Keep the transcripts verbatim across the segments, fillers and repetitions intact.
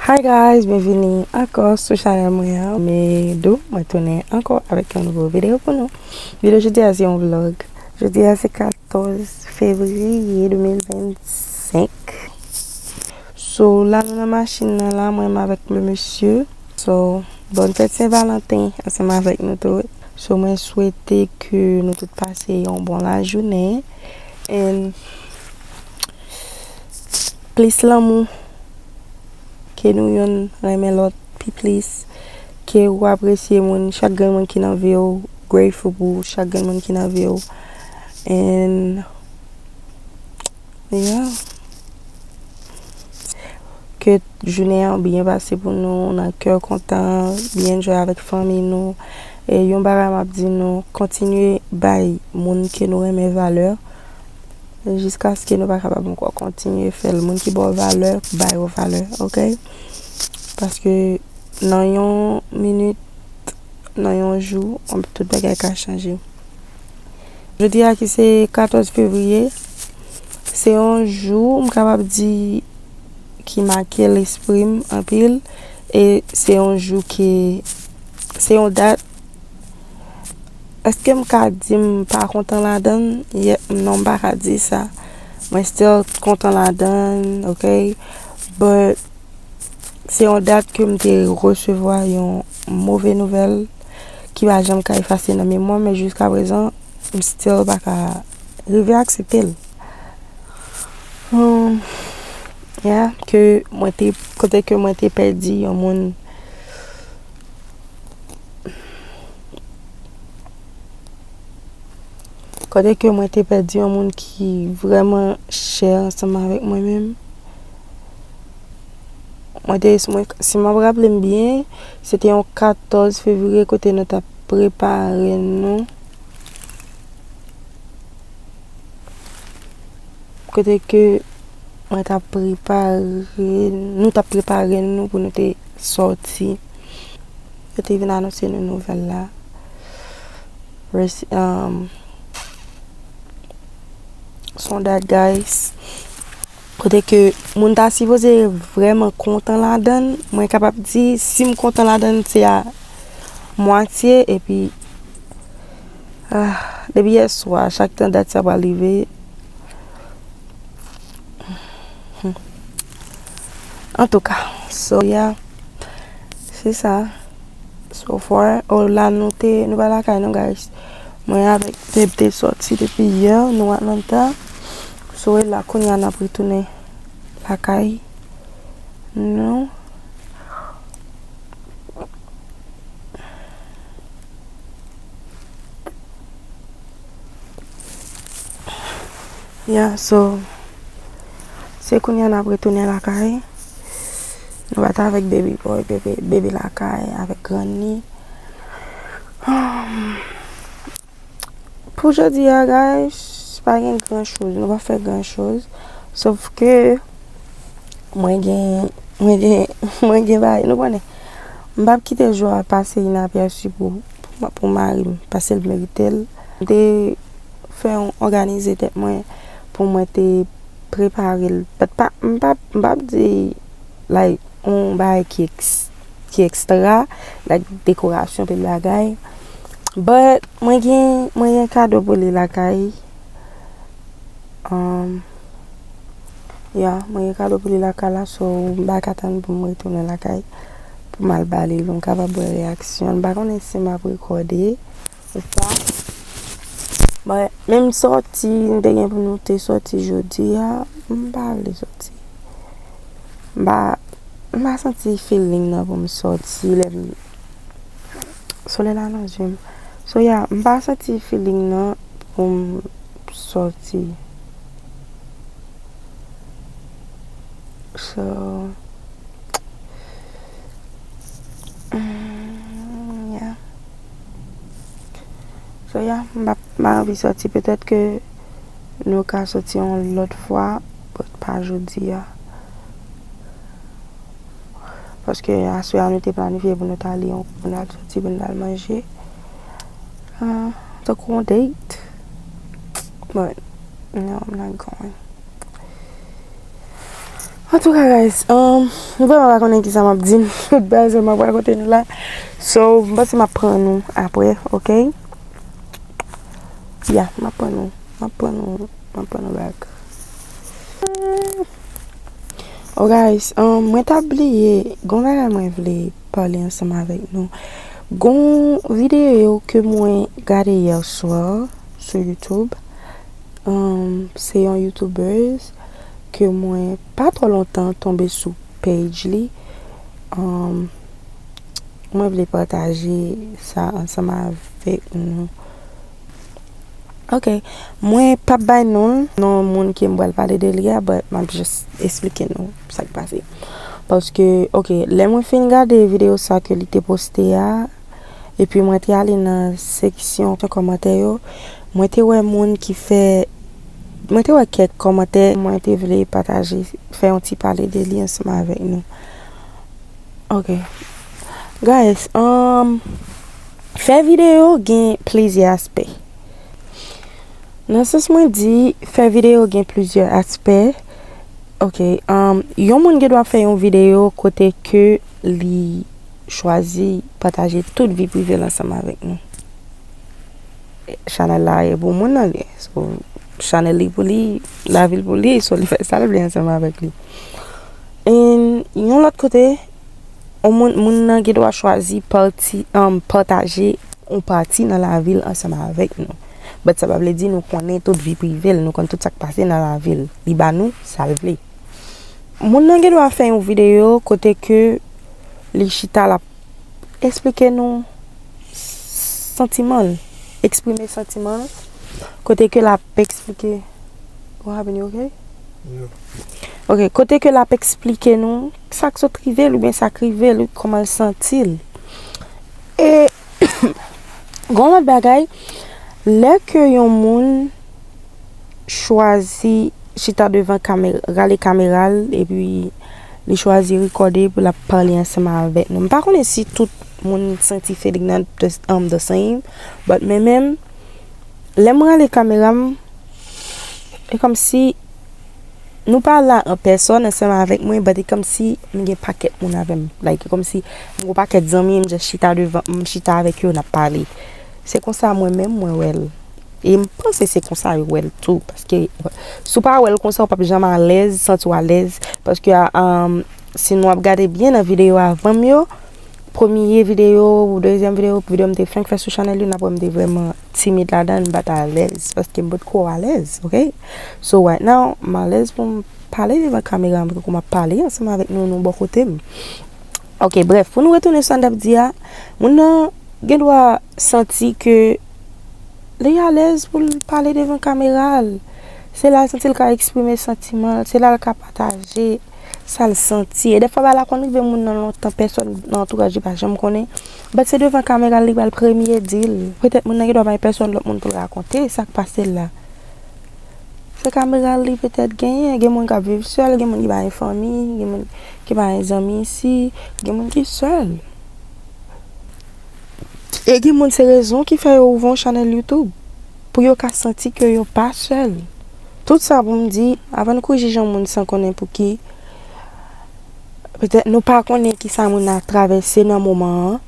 Hi guys, byenvini ankò sou chanèl mwen an. Me Dou, mwen tounen ankò avèk yon nouvo videyo pou nou. Videyo jodi a se yon vlog. Jodi a se katòz fevriye de mil vennsenk. So, la nou nan machin nan la, mwen menm avèk le mesye. So, bòn fèt Sen Valanten ansanm avèk nou tout. So, mwen swete ke nou tout pase yon bon lajounen. And plis lanmou, ke nou youn renmen lòt pi plis, ke ou apresye moun, chak grenn moun ki nan vi w, grateful pou chak grenn moun ki nan vi w. And yeah. Ke jounen an byen pase pou nou, nan kè kontan, byen enjoy avèk fanmi nou. E yon bagay m ap di nou, kontinye bay moun ke nou renmen valè, jiskaske nou pa kapab ankò. Kontinye fè l. Moun ki ba w valè, ba yo valè, oke? Paske nan yon minit, nan yon jou, tout bagay ka chanje. Jodi a ki se katòz fevriye, se yon jou, m kapab di, ki make lespri m anpil. E se yon jou ki, se yon dat, èske m ka di m pa kontan ladan l? Ye, non, m pa ka di sa. Mwen still kontan ladan l, oke? But se yon dat ke m te resevwa yon move nouvèl ki pa janm ka efase nan memwa m, men jiska prezan, m still pa ka rive aksepte l. Hmm, yeah, ke mwen te, kote ke mwen te pèdi yon moun, kote ke mwen te pèdi yon moun ki vrèman chè ansanm avèk mwen menm. Mwen te, si mwen, si m ap raple m byen, se te yon katòz fevriye kote nou t ap prepare nou. Kote ke mwen t ap prepare, nou t ap prepare nou pou nou te sòti. Yo te vin anonse nou nouvèl la. Resi-, um, son dat, guys. Kote ke moun ta sipoze vrèman kontan ladan l, mwen kapab di, si m kontan ladan l, se a mwatye, epi, ah, depi yèswa, chak tan dat sa pral rive. Antouka, so, yeah, se sa. So far, oh, la nou te, nou pa lakay nou, guys. Mwen avèk Babe te sòti depi yè, nou Atlanta. So, e la kounye a n ap retounen lakay nou. Yeah, so, se kounye a n ap retounen lakay. Nou pa t avèk baby boy, baby, baby lakay, avèk grann li. Um, pou jodi a, guys, pa gen gran choz. Nou pa fè gran choz. Sof ke mwen gen, mwen gen, mwen gen bagay, nou konnen. M p ap kite jou a pase inapèsi pou, pou, pou mari m, paske l merite l. M te fè yon òganize tèt mwen pou mwen te prepare l. But pa, m p ap, m p ap di, like, yon bagay ki eks-, ki ekstra, like, dekorasyon, tout bagay. But mwen gen, mwen gen kado pou li lakay. Um, yeah, mwen gen kado pou li lakay la, so m pa ka tann pou m retounen lakay pou m al ba li l, pou m kapab wè reyaksyon l. M pa konnen si m ap rekòde ou pa. But menm sòti, n te gen pou nou te sòti jodi a, m pa vle sòti. M pa, m pa santi feeling nan pou m sòti lè m, solèy la nan zye m. So, yeah, m pa santi feeling nan pou m sòti. So, mm, yeah. So, yeah, m pa, m pa anvi sòti. Petèt ke nou ka sòti yon lòt fwa, but pa jodi a. Paske aswè a nou te planifye pou nou t ale yon, pou n al sòti, pou n al manje. Ah, tankou yon date. But, no, I'm not going. Antouka, guys, um, m vrèman pa konnen kisa m ap di nou. Tout bagay sa m ap rakonte nou la. So, m panse m ap pran nou apre, ok? Ya, m ap pran nou. M ap pran nou. M ap pran nou back. Oh, guys, um, mwen t ap bliye. Gon bagay mwen vle pale ansanm avèk nou. Gon videyo ke mwen gade yè swa sou YouTube. Um, se yon YouTubers ke mwen pa twò lontan tonbe sou page li. Um, mwen vle pataje sa ansanm avèk nou. Ok, mwen p ap bay non l, non moun ke m pral pale de li a, but m ap just esplike nou sa k pase. Paske, ok, lè mwen fin gade videyo sa ke li te poste a, epi mwen te ale nan seksyon kòmantè yo, mwen te wè moun ki fè, mwen te wè kèk kòmantè, mwen te vle pataje, fè yon ti pale de li ansanm avèk nou. Ok. Guys, um, fè videyo gen plizyè aspè. Nan sans mwen di, fè videyo gen plizyè aspè. Ok, um, yon moun gen dwa fè yon videyo kote ke li chwazi pataje tout vi prive l ansanm avèk nou. Chanèl la e pou moun nan li. So, chanèl li pou li, lavi l pou li, so li fè sa l vle ansanm avèk li. And yon lòt kote, yon moun, moun nan gen dwa chwazi pati, um, pataje yon pati nan lavi l ansanm avèk nou. But sa pa vle di nou konnen tout vi prive l, nou konn tout sa k pase nan lavi l. Li ba nou sa l vle. Moun nan gen dwa fè yon videyo kote ke li chita l ap eksplike nou santiman l, eksprime santiman l, kote ke l ap eksplike. What happened, you okay? Yeah. Ok, kote ke l ap eksplike nou sa k sot rive l oubyen sa k rive l, kòman l santi l. E gon lòt bagay, lè ke yon moun chwazi chita devan kamera, rale kamera l, epi li chwazi rekòde pou l ap pale ansanm avèk nou. M pa konnen si tout moun santi feeling nan the, um, the same, but men menm, lè m rale kamera m, e kòmsi nou pa la an pèsòn ansanm avèk mwen, but e kòmsi m gen pakèt moun avè m. Like, e kòmsi m gen pakèt zanmi, m just chita devan, m chita avèk yo, n ap pale. Se konsa mwen menm, mwen wè l. E m panse se konsa yo wè l tou. Paske si w pa wè l konsa, w p ap janm alèz, santi w alèz. Paske, a, um, si nou ap gade byen nan videyo avan m yo, premye videyo, dezyèm videyo, videyo m te fenk fè sou chanèl yo, n ap wè m te vrèman timid ladan l, m pa t alèz. Paske m potko alèz, ok? So, right now, m alèz pou m pale devan kamera, m tankou m ap pale ansanm avèk nou, nou bò kote m. Ok, brèf, pou nou retounen sa n t ap di a, moun nan gen dwa santi ke li alèz pou l pale devan kamera l. Se la l santi l ka eksprime santiman l, se la l ka pataje sa l santi. E dèfwa bagay la konn rive moun nan lontan, pèsòn nan antouraj li pa janm konnen. But se devan kamera l li pral premye di l. Petèt moun nan gen dwa pa gen pèsòn lòt moun pou l rakonte sa k pase l la. Se kamera l li petèt genyen. Gen moun k ap viv sèl, gen moun ki pa gen fanmi, gen moun ki pa gen zanmi isi, gen moun ki sèl. E gen moun se rezon ki fè yo ouvè yon chanèl YouTube, pou yo ka santi ke yo pa sèl. Tout sa pou m di, avan n kouri jije yon moun san konnen pouki, petèt nou pa konnen kisa moun nan ap travèse nan moman an.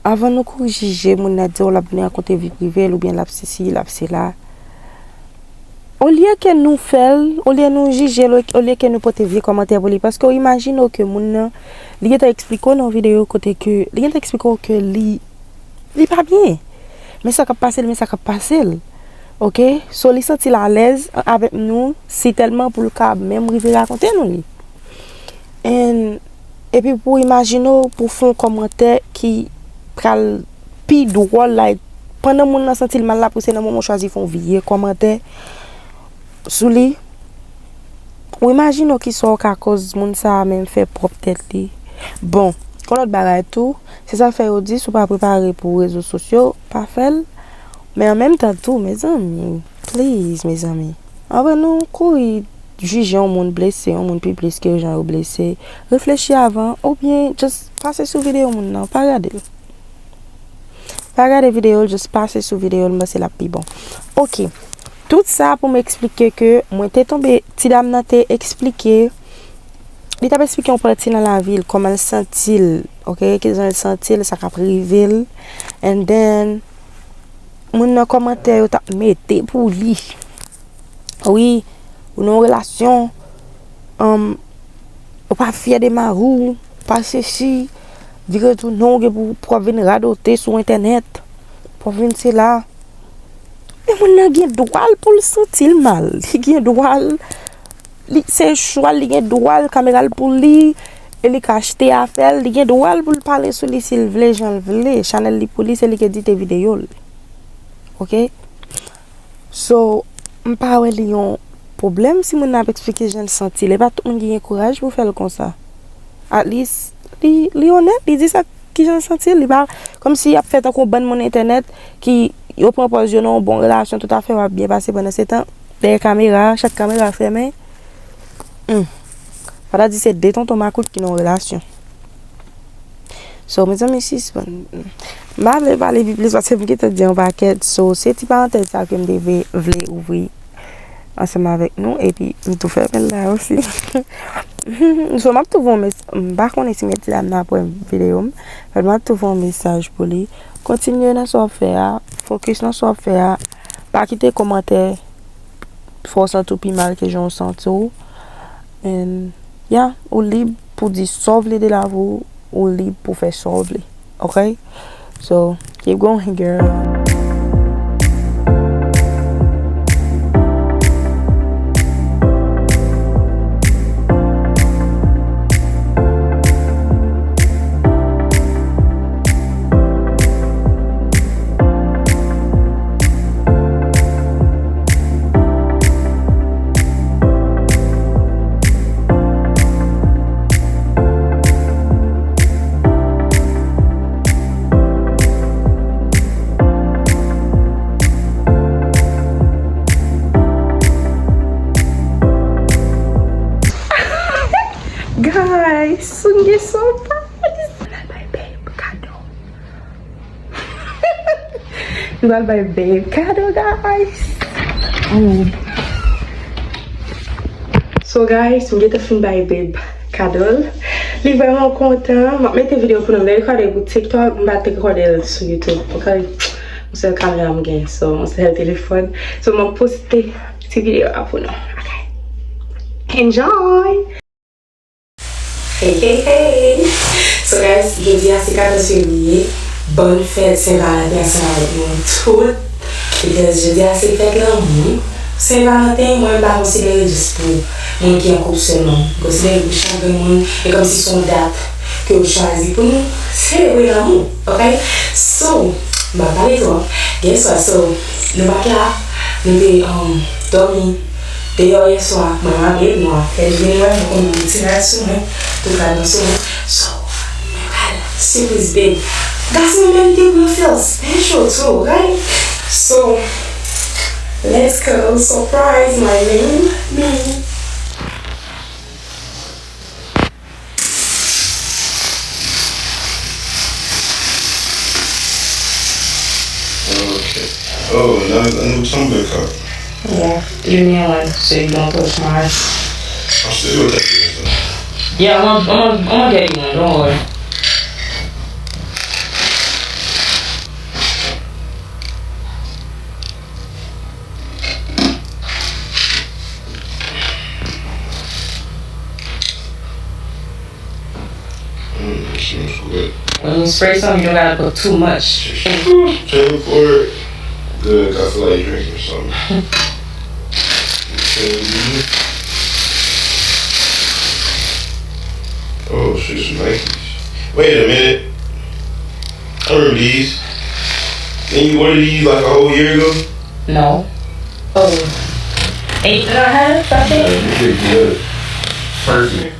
Avan nou kouri jije moun nan, di w l ap vin rakonte vi prive l oubyen l ap sesi, l ap sela. Olye ke nou fè l, olye nou jije l, olye ke nou pote vye kòmantè pou li, paske w imajine w ke moun nan, li gentan eksplike w nan yon videyo kote ke, li gentan eksplike w ke li, li pa byen. Men sa k ap pase l, men sa k ap pase l. Ok? So, li santi l alèz avèk nou, sitèlman pou l ka menm rive rakonte nou li. And, epi pou imajine w, pou fè yon kòmantè ki pral pi dwòl, like, pandan moun nan santi l mal la, pou se nan moman w chwazi fè yon vye kòmantè sou li, ou imajine w kisa w ka koz moun sa a menm fè pwòp tèt li. Bon, yon lòt bagay tou, se sa k fè yo di, si w pa prepare pou rezo sosyo, pa fè l. Men an menm tan tou, mezanmi, please, mezanmi, anvan nou kouri jije yon moun blese, yon moun pi plis ke jan yo blese, reflechi avan, oubyen just pase sou videyo moun nan, pa gade l. Pa gade videyo l, just pase sou videyo l, m panse l ap pi bon. Ok. Tout sa pou m eksplike ke mwen te tonbe, ti dam nan te eksplike li t ap eksplike yon pati nan lavi l, kòman l santi l, oke, kijan l santi l, sa k ap rive l. And then, moun nan kòmantè yo t ap mete pou li. Wi, ou nan yon relasyon, um, ou pa fyè de mari w, ou pa sesi, vire tounen w gen pou, pou w ap vin radote sou entènèt, pou w ap vin sela. Men moun nan gen dwa l pou l santi l mal. Li gen dwa l, li, se chwa l, li gen dwa l, kamera l pou li, e li ka achte afè l, li gen dwa l pou l pale sou li si l vle, jan l vle. Chanèl li pou li, se li ki edite videyo l. Oke? So, m pa wè li yon pwoblèm si moun nan ap eksplike jan l santi l. E pa tout moun ki gen kouraj pou fè l konsa. At least, li, li onèt, li di sa kijan l santi l. Li pa, kòmsi y ap fè tankou yon bann moun entènèt ki yo pran pòz yo nan yon bon relasyon, tout afè yo ap byen pase pandan se tan, dèyè kamera, chak kamera fèmen. Hmm. Fò ta di se de tonton makout ki nan yon relasyon. So, mezanmi, sispann. M pa vle pale pi plis paske m gentan di yon pakèt. So, se ti parantèz sa ke m te vle, vle ouvri ansanm avèk nou. Epi, m tou fèmen l la osi. So, m ap tou voye yon mes-, m pa konnen si Medi la m nan ap wè videyo m. But m ap tou voye yon mesaj pou li. Kontinye nan sa w ap fè a. Fokis nan sa w ap fè a. Pa kite kòmantè fè w santi w pi mal ke jan w santi w. And, yeah, ou lib pou di sa w vle de lavi w, ou lib pou fè sa w vle. Ok? So, keep going, girl. Guys, sou gen surprise. Mwen al bay babe kado. Mwen al bay babe kado, guys. Mm. So, guys, mwen gentan fin bay babe kado l. Li vrèman kontan. M ap mete videyo pou nou. M te rekòde l pou TikTok, m pa te rekòde l sou YouTube. Ok? Yon sèl kamera m gen, so, yon sèl telefòn. So, m ap poste ti videyo a pou nou. Ok. Enjoy! Hey, hey, hey! So, guys, jodi a se katòz fevriye. Bòn fèt Sen Valanten ansanm avèk nou tout. Because jodi a se fèt lanmou. Sen Valanten, mwen, m pa konsidere jis pou moun ki an koup sèlman. M konsidere pou chak grenn moun. E kòmsi se yon dat ke yo chwazi pou nou selebre lanmou. Ok? So, m pa pale twòp. Guess what? So, nou pa t la. Nou te, um, dòmi deyò yè swa. Mwen, m abiye, mwen, fè l vin wè, mwen konnen yon ti rad sou mwen. Tout rad nan sou mwen. So, mwen pral sipriz babe. Gason menm te pou yo feel special too, right? So, let's go. Surprise, my man. Me. Ok. Oh, nan, nan nou tumble cup. Yeah, you know what? So you don't touch mine. I'm still gonna take this one. Yeah, I'm gonna, I'm gonna, I'm gonna get you one. Don't worry. Mm, it smells good. When you spray something, you don't gotta put too much. Pay for it. Good, I feel like drinking something. Okay. Oh, shit, some Nikes. Wait a minute. I remember these. Didn't you order these like a whole year ago? No. Oh. Eight and a half, I think. Yeah, you did good. Perfect.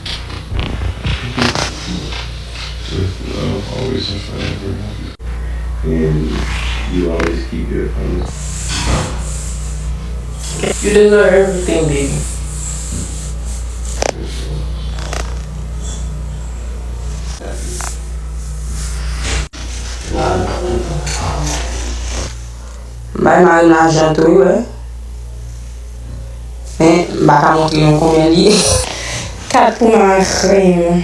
With love, always and forever. And you always keep your promise. You deserve everything, baby. M bay mari m lajan tou, wi, wè. Men, m pa ka montre nou konbyen li ye. Kat pou mare m.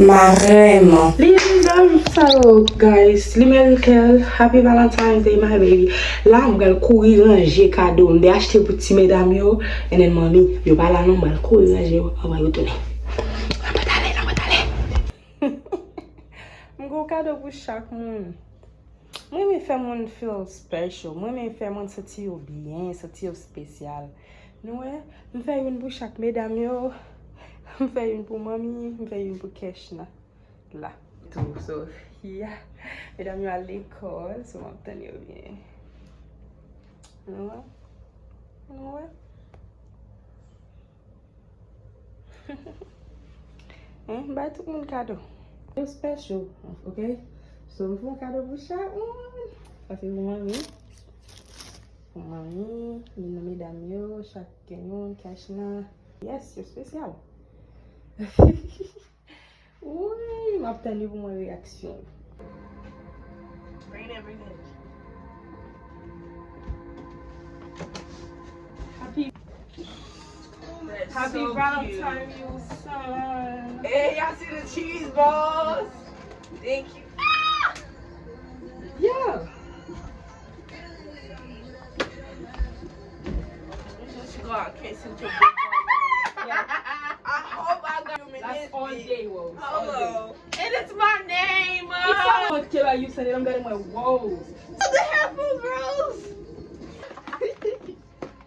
Mare m. Li vin dòmi sa yo, guys. Li merite l. Happy Valentine's Day, my baby. La, m pral kouri ranje kado m te achte pou ti medam yo. And then manmi, yo pa la non, m pral kouri ranje yo anvan yo tounen. N ap talè, n ap talè. M gen yon kado pou chak moun. Mwen renmen fè moun feel special. Mwen renmen fè moun santi yo byen, santi yo espesyal. Nou wè, m fè youn pou chak medam yo. M fè youn pou manmi, m fè youn pou Kèchna. La, tou. So, yeah. Medam yo al lekòl, so m ap tann yo vini. Nou wè? Nou wè? Hein, bay tout moun kado. Yo special, ok? So, m fè yon kado pou chak moun. Sa se pou manmi. Pou manmi, youn nan medam yo, chak gen youn, Kèchna. Yes, yo espesyal. Wi, m ap tann li pou mwen reyaksyon. Bring it in, bring it in. Happy, happy Valentine, you son. Hey, y'all see the cheese balls? Thank you. Ah! Yeah. She go out, can't see what your big ball is. Yeah. I hope I got you in this bitch. That's all day, Rose. Hello. And it's my name. It's all day. Kela, you said it. I'm getting my woes. What the hell, Rose?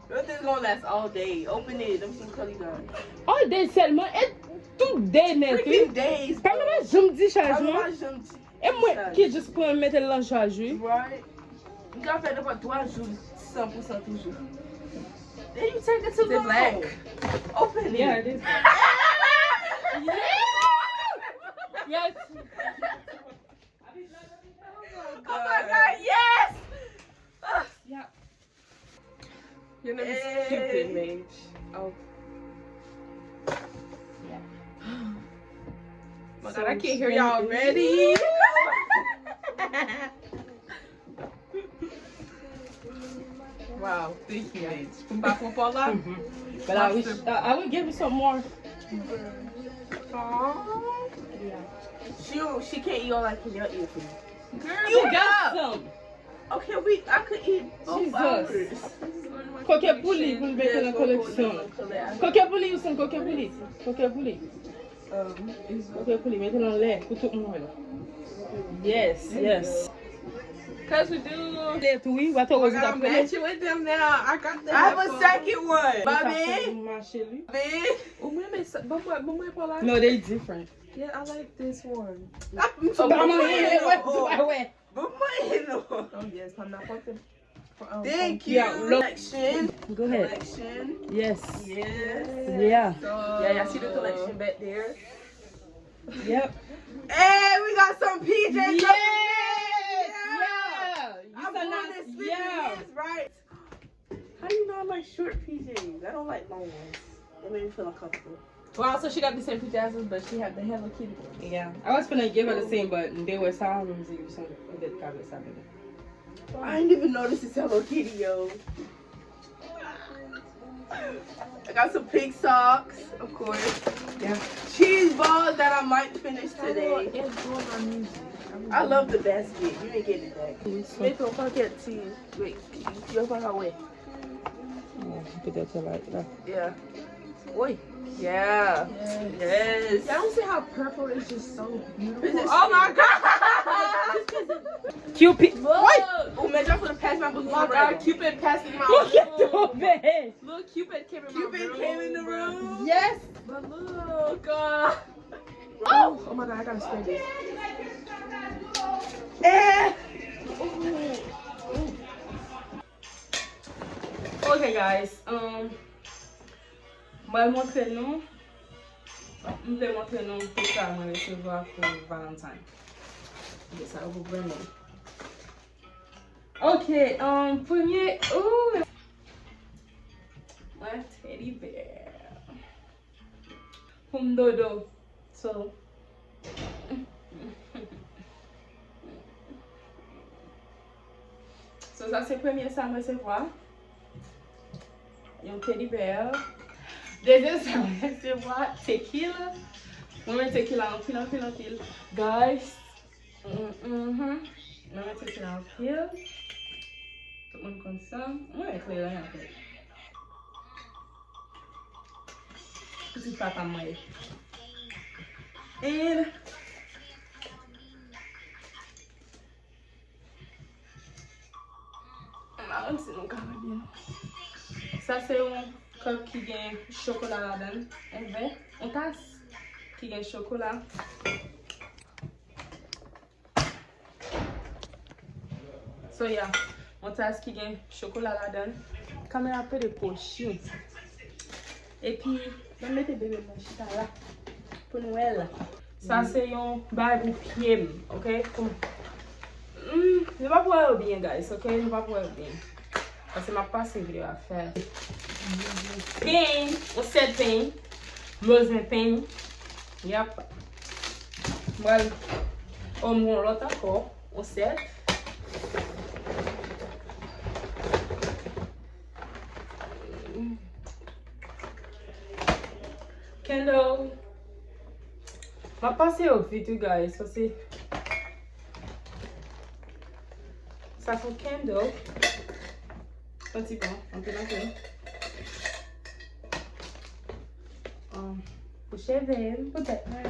Nothing's gonna last all day. Open it. Let me see what color you got. All day sèlman. E tout day, man. Freaking days, bro. Papa pa janm di chajman. Papa pa janm di. E mwen ki jis pran mete l nan chaj wi. Right. M ka fè devan twa jou san pou san toujou. Then you take it to the black. Open it. Yeah, it is. Yes. Oh my God, yes! Yeah. Your name is Cupid, Mage. Oh. Yeah. Oh my God, I can't hear y'all already. Wow, thank you, Mage. Pou m pa pran pa w la. But I wish uh, I will give you some more. Aww. Yeah. She don't, she can't eat all I can eat. Girl, you got some. Okay, we I could eat both hours. Koke pou li pou l mete nan koleksyon. Koke pou li, Houston, koke pou li. Koke pou li. Koke pou li, mete l anlè pou tout moun wè l. Yes, yes. Cause we do. Lè tou wi, w a tou wè w ap match with them now. I got the I have a second one. Bobby. Mache li. Bobby. Ou mwen men sa, ban mwen, ban mwen pa la. No, they different. Yeah, I like this one. Ban mwen, wè, wè. Bon mwen non. Oh yes, pa nan pòt. Thank you. Collection. Go ahead. Collection. Yes. Yes. Yeah. So, yeah, y'all see the collection back there. Yep. Hey, we got some P Js. Yes. Yeah. I'm going to sleep in this, right? How do you know I like short P Js? I don't like long ones. They make me feel uncomfortable. Wow, so she got the same P Js as us, but she had the Hello Kitty ones. Yeah. I was gonna give her the same, but they were sound music or something. I didn't even notice it's Hello Kitty, yo. I got some pink socks, of course. Yeah. Cheese balls that I might finish today. I love the basket. You ain't getting it back. Mete yon pakèt ti. Wait, yo pa ka wè. Yeah, put that to like that. Yeah. Oi. Yeah. Yes. Y'all don't see how purple is just so beautiful. Oh my God. Cupid. Look. Ou mèt ap pass my book. Oh my God, Cupid passed in my room. Look at the bed. Look, Cupid came in my room. Cupid came in the room. Yes. But look. Uh, oh, oh my God, I gotta spray this. Eh. Ok guys, um, mwen montre nou, m vle montre nou tout sa mwen resevwa pou Valentine. Ok, sa yo pou granmoun. Ok, um, premye, ooh, mwen teddy bear. Pou m dodo. So, so sa se premye sa m resevwa. Yon teddy bear. Dezyèm sa mwen resevwa, tequila. Mwen renmen tequila anpil, anpil, anpil. Guys, mm, mm, mwen renmen tequila anpil. Tout moun konn sa. Mwen renmen kleren anpil. Pitit papa mwen ye. And m pa konn si nou ka wè byen. Sa se yon kòp ki gen chokola ladan l. Yon vè, yon tas ki gen chokola. So, yeah, yon tas ki gen chokola ladan l. Kamera ap pede pwoche. Epi, m ap mete bebe mwen chita la pou n wè l. Sa se yon bagay pou pye m, ok? Pou m, mm, nou p ap wè yo byen, guys, ok? Nou p ap wè yo byen. Paske m ap pase videyo a fè. Peny, yon sèt peny. M bezwen peny. Yap. Mwen, oh, m gen yon lòt ankò. Yon sèt. Candle. M ap pase yo vit, wi, guys, paske sa se yon candle. Yon ti bon, anpil, anpil. Um, pou cheve m, pou tèt mwen.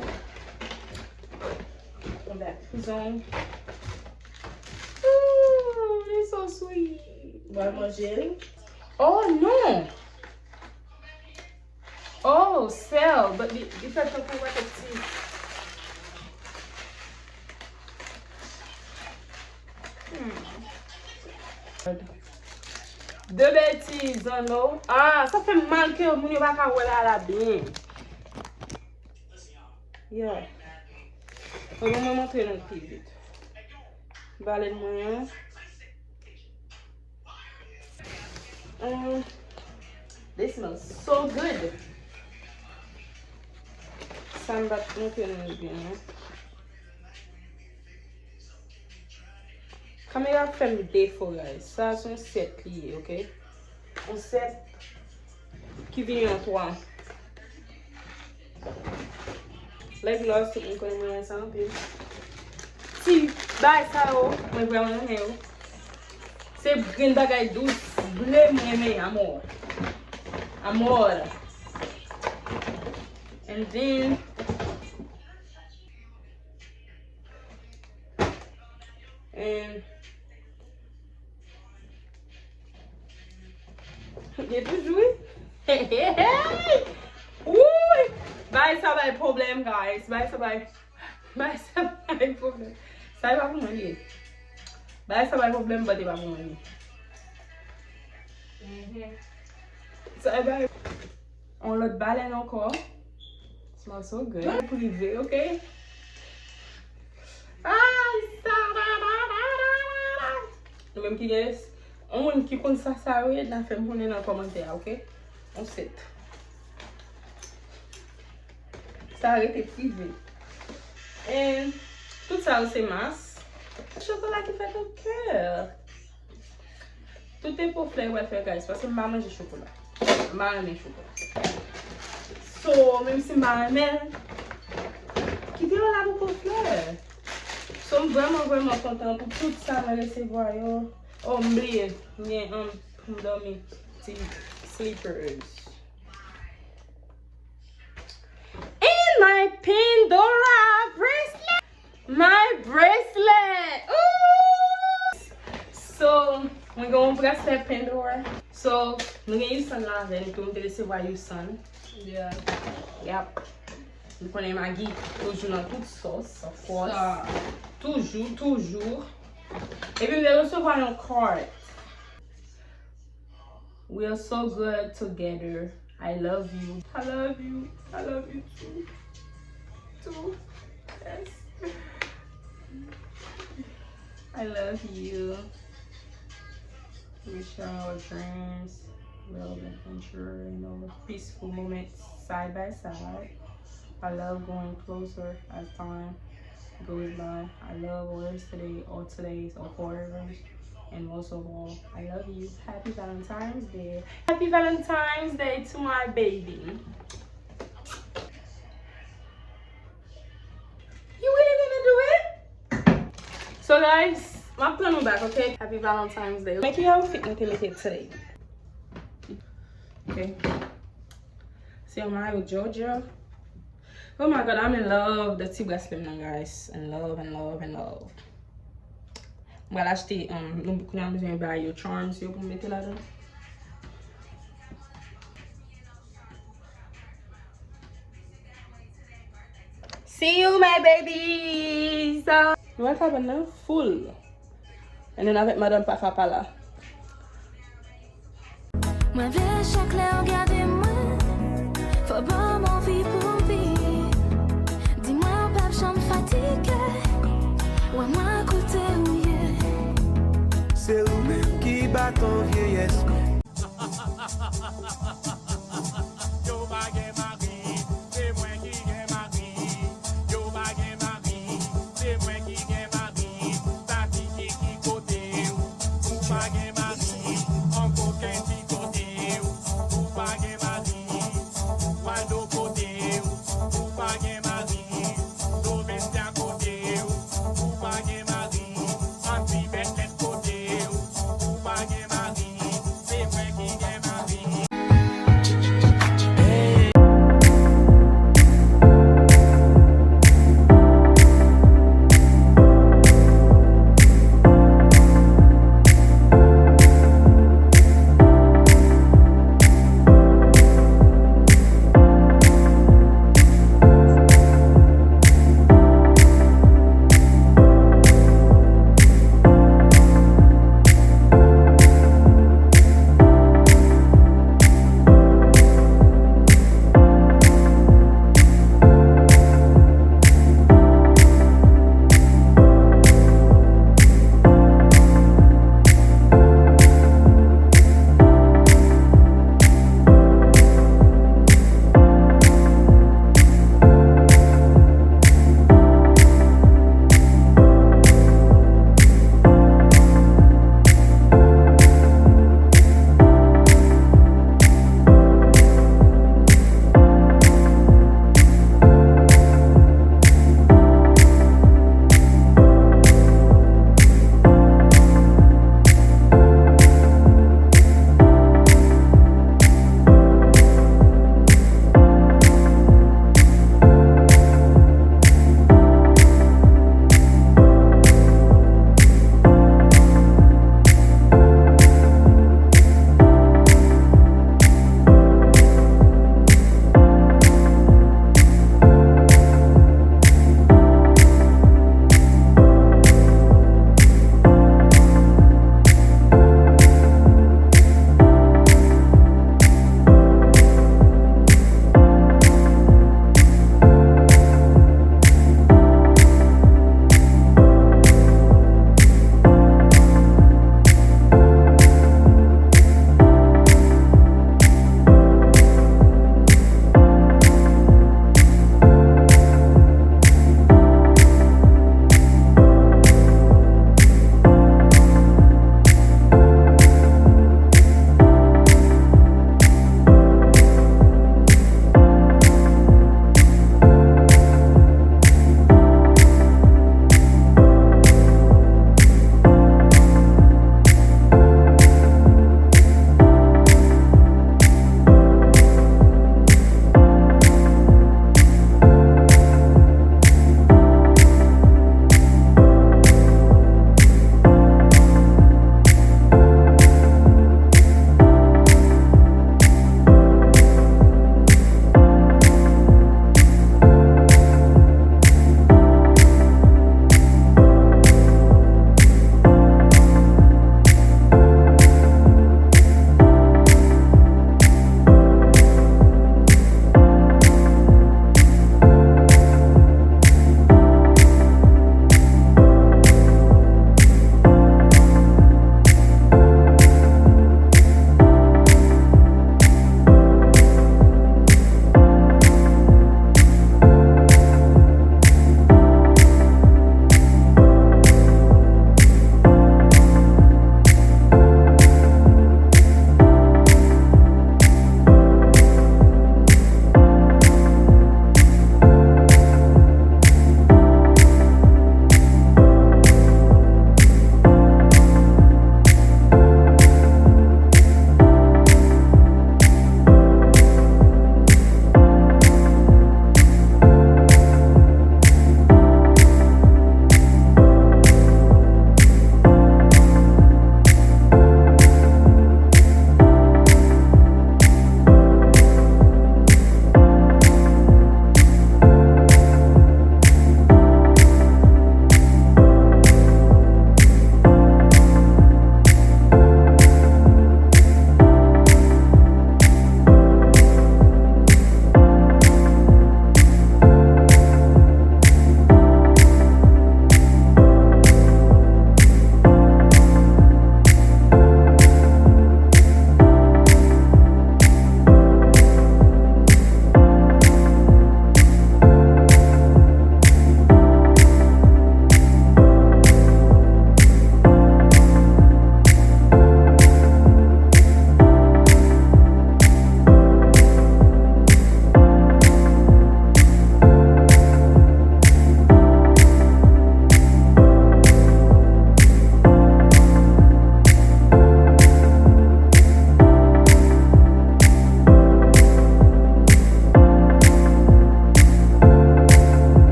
Pou bèk, pou zong. Ooh, it's so sweet. Mwen manje l. Oh, non! Oh, sèl, but li, li fè tankou wè kèk ti. Hmm. De bètiz, anno. Ah, sa fè m mal ke moun yo pa ka wè la la byen. Yeah. Fò mwen montre nou pi vit. Balèn mwen an. Um, they smell so good. Sa m pa t montre nou byen, non. Kamera ap fè m defo, guys. Sa se yon sèt li ye, ok? Yon sèt ki vini an twa. Lèg lòs, tout moun konnen mwen renmen sa anpil. Ti bagay sa yo, mwen vrèman renmen yo. Se grenn bagay dous, ble mwen renmen, amor. Amor. And then, and Gen toujou, wi. Wouy! Bagay sa bay pwoblèm, guys. Bagay sa bay, bagay sa bay pwoblèm. Sa e pa pou mwen li ye. Bagay sa bay pwoblèm, but e pa pou mwen li ye. Mhm. Sa e bay. On lòt balèn ankò. Smells so good. Mwen prive, ok? Ay, sa, da, da, da. Nou menm ki gen, yon moun ki konn sa, sa yo ye, n a fè m konnen nan kòmantè a, ok? On sèt. Sa rete prive. And tout sa yo se mas. Chokola ki fèt an kè. Tout e po flè yo pral fè, guys, paske m pa manje chokola. M pa renmen chokola. So, menm si m pa renmen l, kite yo la pou po flè. So, m vrèman, vrèman kontan pou tout sa mwen resevwa yo. Oh, m bliye, m gen, um, pou m dòmi, ti slippers. And my Pandora bracelet. My bracelet. Ooh! So, mwen gen yon bracelet Pandora. So, nou gen Yusan la avè nou tou, m te resevwa Yusan. Yeah. Yap. Nou konnen Maggie toujou nan tout sòs, of course. Sa. Toujou, toujou. Epi m te resevwa yon card. We are so good together. I love you. I love you. I love you too. Too. Yes. I love you. We share our dreams, love and adventure, you know, peaceful moments side by side. I love going closer as time goes by. I love our yesterday or today's or forever. And most of all, I love you. Happy Valentine's Day. Happy Valentine's Day to my baby. You really gonna do it? So guys, m ap pran nou back, okay? Happy Valentine's Day. Men ki outfit mwen te mete today. Okay. Se yon mayo Georgia. Oh my God, I'm in love. The ti bracelet nan, guys. In love, in love, in love. Mwen pral achte, um, nou, kounye a m bezwen bay yo charms yo pou m mete ladan. See you, my babies! Nou wè kabann nan full. And then avèk madanm paka pa la. Mwen vle chak lè w gade mwen, fò ban m anvi pou m viv. Di mwen w p ap janm fatige, wè mwen kote w ye. Se ou menm ki baton vyeyès